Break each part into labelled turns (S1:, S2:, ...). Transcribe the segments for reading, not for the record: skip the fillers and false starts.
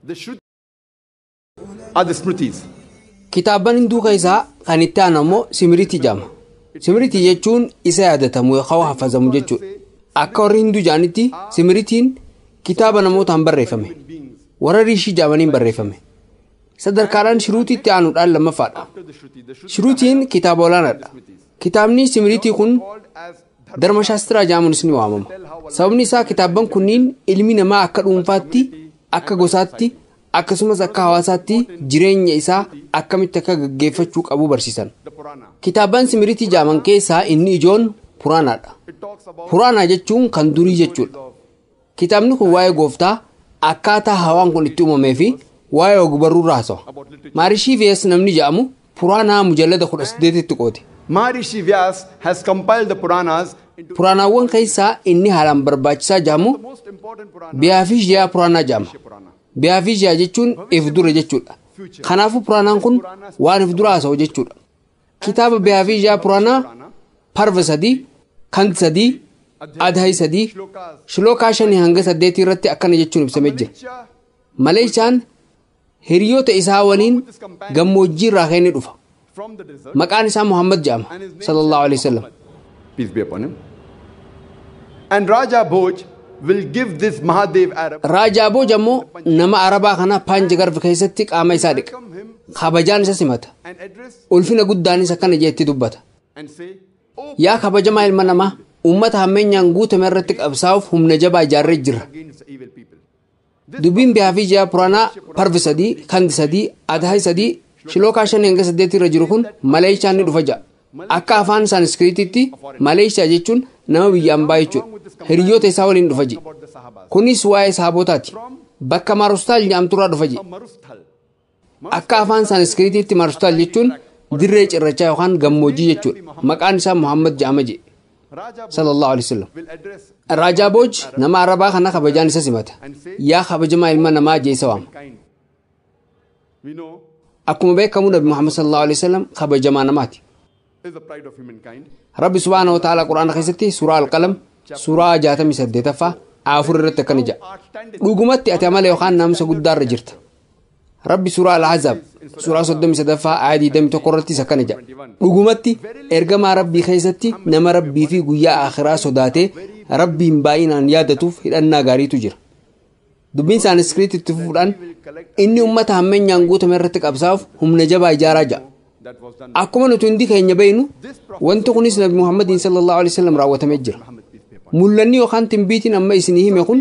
S1: The Shruti are the Smritis.
S2: Kitaabban Hinduu keessaa kan itti aanu ammoo Simiritii jedhama. Simiritii jechuun isa yaadatamu yookaan hafazamu jechuudha. Akka warri Hinduu jedhanitti Simiritiin kitaaba namootaan barreeffame. Warra Riishii jedhamaniin barreeffame. Sadarkaadhaan Shiruutiitti aanuudhaan lammaffaadha. Shiruutiin kitaaba olaanaadha. Kitaabni Simiritii kun Dharmashaastiraa jedhamuunis ni waamama. Sababni isaa kitaabban kunniin ilmi namaa akka dhuunfaatti, akka gosaatti, akkasumas akka hawaasaatti jireenya isaa akkamitti akka gaggeeffachuu qabu barsiisan. Kitaabban Simiritii jedhaman keessaa inni ijoon Puraanaadha. Puraanaa jechuun kan durii jechuudha. Kitaabni kun waa'ee gooftaa, akkaataa hawaan kun itti uumamee fi waa'ee ogbarruu irraa haasawa. Maarishii Viyas namni jedhamu Puraanaa mujallada 18tti qoode.
S1: Maharishi Vyas has compiled the Puranas into
S2: Puraanaawwan keessaa inni haalaan barbaachisaa jedhamu
S1: the most important Purana,
S2: Biyaafishiyaa Puraanaa jedhama.
S1: Purana.
S2: Biyaafishiyaa jechuun if dura jechuudha. Kanaafuu Puraanaan kun waan if dura haasa'u jechuudha. Kitaaba Biyaafishiyaa Puraanaa parva 3, Kand 3, Adhayi 3, Shilookaa 5 hanga 8 irratti akkana jechuun ibsamee jira. Maleeshaan hiriyoota isaa waliin gammoojjii irraa ka'ee ni dhufa.
S1: From the desert,
S2: Maqaan isaa Muhammad jedhama sallallahu alaihi wasallam.
S1: peace be upon him. And Raja Bhoj will give this Mahadev Arab
S2: Raajaa Booj ammoo nama Arabaa kana Paanjagarf keessatti qaama isaa dhiqa. Kabajaan isa simata.
S1: and address
S2: Ulfina guddaanis akkana jeetti dubbata.
S1: and say, "O
S2: Yaa kabajamaa ilma namaa, uummata hammeenyaan guutame irratti qabsaa'uuf humna jabaa ijaarree jirra.
S1: against the evil people."
S2: Dubbiin Biyaafii Puraanaa parvi 3, Kandi 3, Adhayi 3, Shilookaa 5 hanga 8 irra jiru kun Maleeshaan ni dhufa ja'a. Akka afaan Saaniskiriititti Maleeshiyaa jechuun nama biyya ambaa jechuudha. Hiriyoota isaa waliin dhufa jedhe.
S1: About the Sahabas.
S2: Kunis waa'ee sahaabotaati. Bakka Marustaal jedhamturraa dhufa jedhe.
S1: Marusthal.
S2: Akka afaan Saaniskiriititti Marustaal jechuun dirree cirrachaa yookaan gammoojjii jechuudha. Maqaan isaa Muhammad jedhama jedhe.
S1: Raja Bhoj
S2: Sallallahu alaihi wasallam.
S1: will address
S2: Raajaa Booj nama Arabaa kana kabajaan isa simata. Yaa kabajamaa ilma namaa jee isa waama.
S1: kind. We know
S2: Akkuma beekamu Nabi Muhammad sallallahu alaihi wasallam kabajamaa namaati.
S1: is the pride of humankind.
S2: Rabbi subhaanahu wa ta'ala Quraana keessatti suuraa Alqalam suuraa 68ffaa 4 irratti akkana jedha. Dhugumatti ati amala yookaan naamusa guddaa irra jirta. Rabbi suuraa Al-Ahzaab suuraa 33ffaa aaya 21 irrattis akkana jedha. Dhugumatti ergamaa Rabbii keessatti nama Rabbii fi guyyaa akhiraa sodaatee Rabbiin baay'inaan yaadatuuf hidhannaa gaariitu jira. Dubbiin Saaniskiriit itti fufuudhaan inni uummata hammeenyaan guutame irratti qabsaa'uuf humna jabaa ijaaraa jedha.
S1: That was done.
S2: Akkuma nuti hundi keenya beeknu wanti kunis Nabi Muhammadiin sallallahu alaihi wasallam raawwatamee jira.
S1: Muhammad, peace be upon him.
S2: Mul'anni yookaan timbiitiin amma isinii hime kun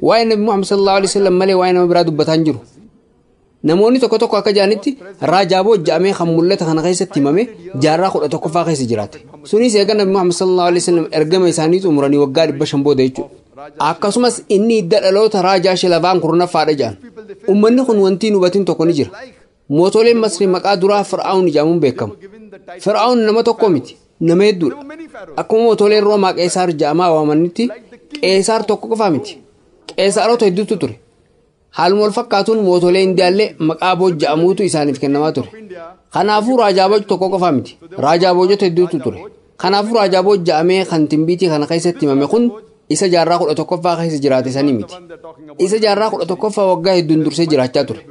S2: waa'ee Nabi Muhammad sallallahu alaihi wasallam malee waa'ee nama biraa dubbataa hin jiru. Namoonni tokko tokko akka jedhanitti Raajaa Booj jedhamee kan mul'ata kana keessatti himame jaarraa 11ffaa keessa jiraate. Sunis eega Nabi Muhammad sallallahu alaihi wasallam ergama isaanii xumuranii waggaa 500 booda jechuudha. Akkasumas inni hidda dhaloota Raajaa Shilavaan 10ffaadha jedhan. Uummanni kun wanti hin hubatin tokko ni jira. Mootoleen Masrii maqaa duraa Fir'aawun jedhamuun beekamu.
S1: Given the title
S2: Fir'aawun nama tokko miti, nama hedduudha. Akkuma mootoleen Roomaa Qeesaar jedhamaa waamanitti Qeesaar tokko qofaa miti. Qeesaarota hedduutu ture. Haaluma wal fakkaatuun mootolee Indiyaallee maqaa Booj jedhamuutu isaaniif kennamaa ture. Kanaafuu Raajaa Booj tokko qofaa miti. Raajaa Boojota hedduutu ture. Kanaafuu Raajaa Booj jedhamee kan timbiitii kana keessatti himame kun isa jaarraa 11ffaa keessa jiraate sanii miti.
S1: they're talking about
S2: Isa jaarraa 11ffaa waggaa hedduun dursee jiraachaa ture.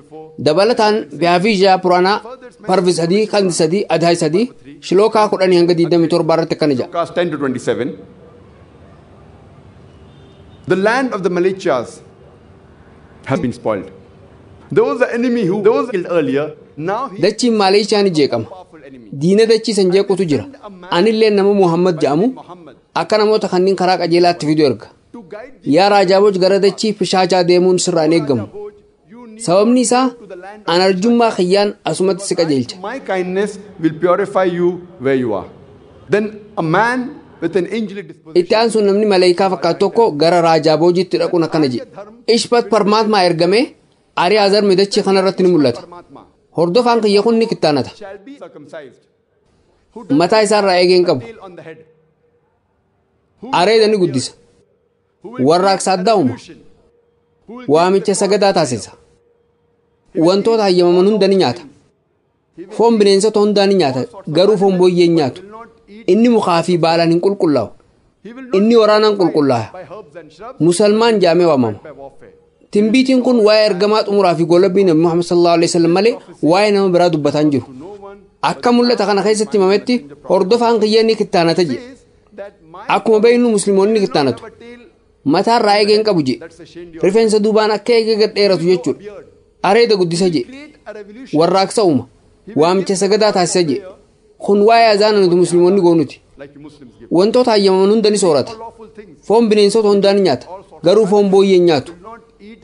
S2: Dabalataan Biyaafishiyaa Puraanaa parvi 3, Kandi 3, Adhayi 3, Shilookaa 10 hanga 27 irratti akkana jedha.
S1: Shlokas 10 to 27. The land of the Malechas has been spoiled. There was an enemy who those killed earlier. Now he
S2: Dachiin Maleeshiyaa ni jeeqama.
S1: powerful enemy.
S2: Diina dachii san jeequtu jira. Anillee nama Muhammad jedhamu
S1: Muhammad
S2: akka namoota kanneen karaa qajeelaatti fidu erga.
S1: to guide the
S2: Yaa Raajaa Booj gara dachii Pishaachaa deemuun sirraa hin eeggamu.
S1: Bhoj, you need
S2: Sababni isaa
S1: to the land
S2: an arjummaa kiyyaan asumatti si qajeelcha.
S1: My kindness will purify you where you are. Then a man with an angelic disposition
S2: Itti aansuun namni maleekaa fakkaatu tokko gara Raajaa Boojitti dhaquun akkana jedhe. Ishpat Parmaatmaa ergamee Ariyaa Zarmi dachii kanarratti ni mul'ata.
S1: Paramatma
S2: Hordofaan kiyya kun ni kittaanata.
S1: shall be circumcised. Who
S2: Mataa isaarraa eegee hin qabu.
S1: tail on the head.
S2: Areeda ni guddisa.
S1: Who will
S2: Warraaqsa addaa uuma.
S1: who will
S2: Waamicha sagadaa taasisa. Wantoota hayyamaman hunda ni nyaata. Foon bineensota hundaa ni nyaata. Garuu foon booyyee hin nyaatu.
S1: not eat
S2: Inni mukaa fi baalaan hin qulqullaa'u.
S1: he will not
S2: Inni waraanaan qulqullaa'a.
S1: by herbs and shrubs
S2: Musalmaan jedhamee waamama.
S1: by warfare.
S2: Timbiitiin kun waa'ee ergamaa xumuraa fi goolabbii Nabi Muhammad sallallahu alaihi wasallam malee waa'ee nama biraa dubbataa hin jiru. Akka mul'ata kana keessatti himametti hordofaan kiyya ni kittaanata jedhe. Akkuma beeknu musliimoonni ni kittaanatu. Mataarraa eegee hin qabu jedhe. Rifeensa duubaan akka eegee gad dheeratu jechuudha. Areeda guddisa jedhe. Warraaqsa uuma. Waamicha sagadaa taasisa jedhe. Kun waa'ee azaana nuti musliimoonni goonuti. Wantoota hayyamaman hunda ni soorata. Foon bineensota hundaa ni nyaata. Garuu foon booyyee hin nyaatu.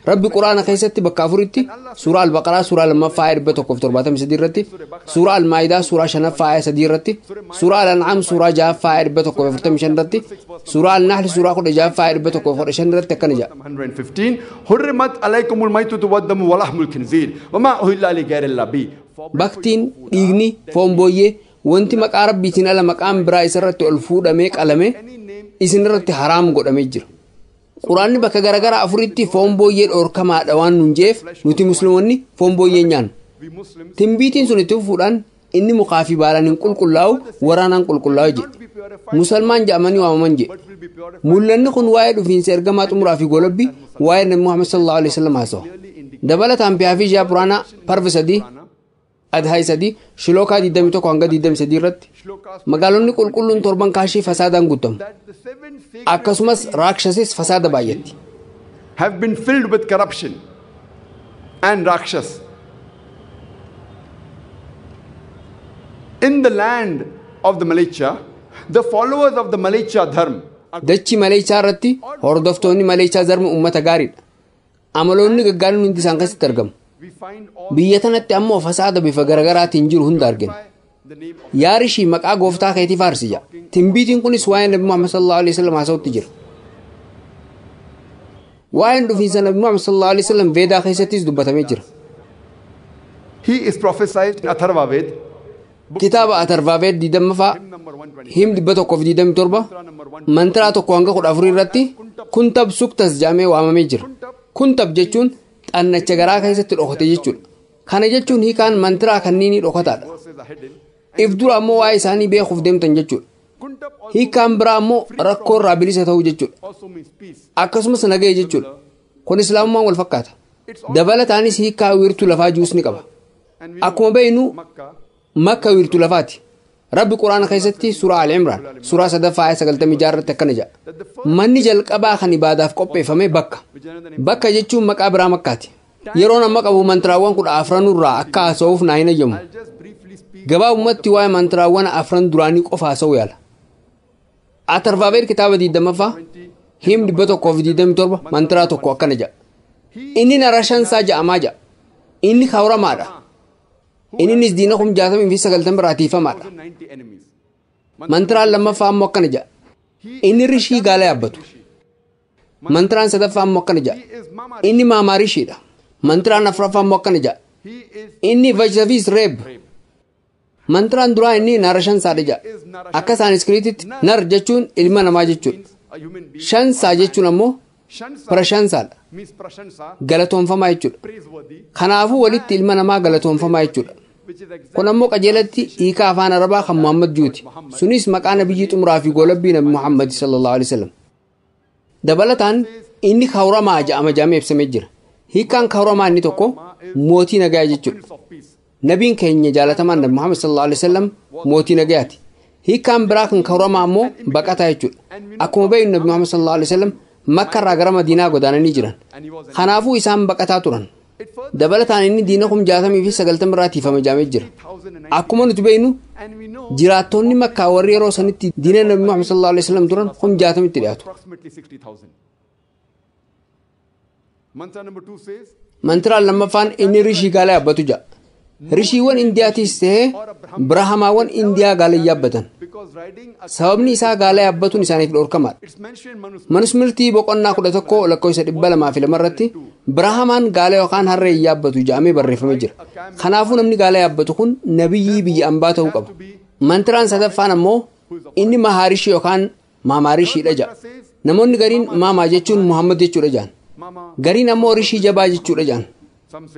S2: Rabbi Quraana keessatti bakka afuritti suuraa Al-Baqaraa suuraa 2ffaa aaya 173 irratti, suuraa Al-Maa'idaa suuraa 5ffaa aaya 3 irratti, suuraa Al-An'aam suuraa 6ffaa aaya 145 irratti, suuraa Al-Nahl suuraa 16ffaa aaya 115 irratti akkana jedha.
S1: 115 Hurrimat alaykumul maytatu waddamu walahmul khinziir wamaa uhilla li ghayrillah bi.
S2: Baktiin, dhiigni, foon booyyee, wanti maqaa Rabbiitiin ala maqaan biraa isarratti ol fuudhamee qalame isinirratti haraam godhamee jira. Quraanni bakka garaagaraa afuritti foon booyyee dhoorkamaadha waan nuun jeef nuti musliimoonni foon booyyee nyaanna. Timbiitiin sun itti fufuudhaan inni mukaa fi baalaan hin qulqullaa'u waraanaan qulqullaa'u jedhe. Musalmaan jedhamanii waamaman jedhe. Mul'anni kun waa'ee dhufiinsa ergamaa xumuraa fi golobbi waa'ee Nabi Muhammad sallallahu alaihi wasallam haasawa. Dabalataan Piyaafii Puraanaa Parvi 3 Adhaay 3 Shilookaa 21 hanga 23 irratti magaalonni qulqulluun torban kaashii fasaadaan guutamu. Akkasumas raakshasis fasaada baay'atti.
S1: Have been filled with corruption and rakshas. In the land of the Malecha, the followers of the Malecha dharma.
S2: Dachii Maleechaa irratti hordoftoonni Maleechaa zarma uummata gaariidha. Amaloonni gaggaariin hundi isaan keessatti argamu. Biyya tanatti ammoo fasaada bifa garaagaraatiin jiru hunda argina. Yaa Rishii maqaa gooftaa keetii faarsi jedha. Timbiitiin kunis waa'ee Nabi Muhammad sallallahu alaihi wasallam haasa'utti jira. Waa'een dhufiinsa Nabi Muhammad sallallahu alaihi wasallam Veedaa keessattis dubbatamee jira.
S1: He is prophesied in Atharva Ved.
S2: Kitaaba Atharva Ved 20ffaa him 127 mantiraa 1 hanga 14 irratti Kuntab Suktas jedhamee waamamee jira. Kuntab jechuun xannacha garaa keessatti dhokate jechuudha. Kana jechuun hiikaan mantiraa kanniinii dhokataadha. If dura ammoo waa'ee isaanii beekuuf deemtan jechuudha. Hiikaan biraa ammoo rakkoo irraa bilisa ta'uu jechuudha. Akkasumas nagaya jechuudha. Kun islaamummaan wal fakkaata. Dabalataanis hiikaa wiirtuu lafaa jiruus ni qaba. Akkuma beeknu Makka wiirtuu lafaati. Rabbi Quraana keessatti suuraa Al-Imraan suuraa 3ffaa aaya 96 irratti akkana jedha. Manni jalqabaa kan ibaadaaf qopheeffame bakka. Bakka jechuun maqaa biraa Makkaati. Yeroon amma qabu mantiraawwan 14 irraa akka haasa'uuf naa hin ayyamu. Gabaabumatti waa'ee mantiraawwan 4 duraanii qofa haasa'uu yaala. Atharvaaveed kitaaba 20ffaa him 127 mantiraa 1 akkana jedha. Inni Narashansaa ja'amaa jedha. Inni kawramaadha. Innis diina 60,090 biraa tiifamaadha. Mantiraan 2ffaa ammoo akkana jedha. Inni Rishii gaala yaabbatu. Mantiraan 3ffaa ammoo akkana jedha. Inni Maamaa Rishiidha. Mantiraan 4ffaa ammoo akkana jedha. Inni Vajjaviis Reeb. Mantiraan duraa inni Narashansaadha jedha. Akka Saaniskiriititti Nar jechuun ilma namaa jechuudha. Shansaa jechuun ammoo Prashansaadha. Galatoonfamaa jechuudha. Kanaafuu walitti ilma namaa galatoonfamaa jechuudha. Kun ammoo qajeelatti hiikaa afaan Arabaa kan Muhammad juuti. Sunis maqaa nabiyyii xumuraa fi goolabbii Nabi Muhammad sallallahu alaihi wasallam. Dabalataan inni kawramaa jedhama jedhamee ibsamee jira. Hiikaan kawramaa inni tokko mootii nagaa jechuudha. Nabiin keenya jaalatamaan Nabi Muhammad sallallahu alaihi wasallam mootii nagayaati. Hiikaan biraa kan kawramaa ammoo baqataa jechuudha. Akkuma beeknu Nabi Muhammad sallallahu alaihi wasallam Makka irraa gara Madiinaa godaananii jiran. Kanaafuu isaan baqataa turan. Dabalataan inni diina 60,090 irraa tiifame jedhamee jira. Akkuma nuti beeknu jiraattonni Makkaa warri yeroo sanitti diina Nabi Muhammad sallallahu alaihi wasallam turan 60,000tti dhiyaatu. Mantiraan 2ffaan inni Rishii gaala yaabbatu jedha. Rishiiwwan Indiyaatis ta'ee Birahamaawwan Indiyaa gaala yaabbatan. Sababni isaa gaala yaabbatuun isaaniif dhorkamaadha. Manusmirtii boqonnaa 11 lakkoofsa 202 irratti Birahamaan gaala yookaan harree yaabbatu jedhamee barreeffamee jira. Kanaafuu namni gaala yaabbatu kun nabiyyii biyya ambaa ta'uu qaba. Mantiraan 3ffaan ammoo inni Mahaarishii yookaan Maamaarishiidha jedha. Namoonni gariin Maamaa jechuun Muhammad jechuudha jedhan. Gariin ammoo Rishii jabaa jechuudha jedhan.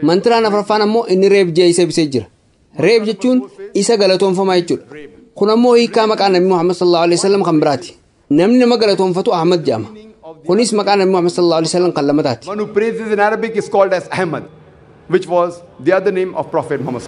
S2: Mantiraan 4ffaan ammoo inni Reeb jee isa ibsee jira. Reeb jechuun isa galatoonfamaa jechuudha. Kun ammoo hiikaa maqaa Nabi Muhammad sallallahu alaihi wasallam kan biraati. Namni nama galatoonfatu Ahmad jedhama. Kunis maqaa Nabi Muhammad sallallahu alaihi wasallam kan lammataati.
S1: One who praises in Arabic is called as Ahmad, which was the other name of Prophet Muhammad.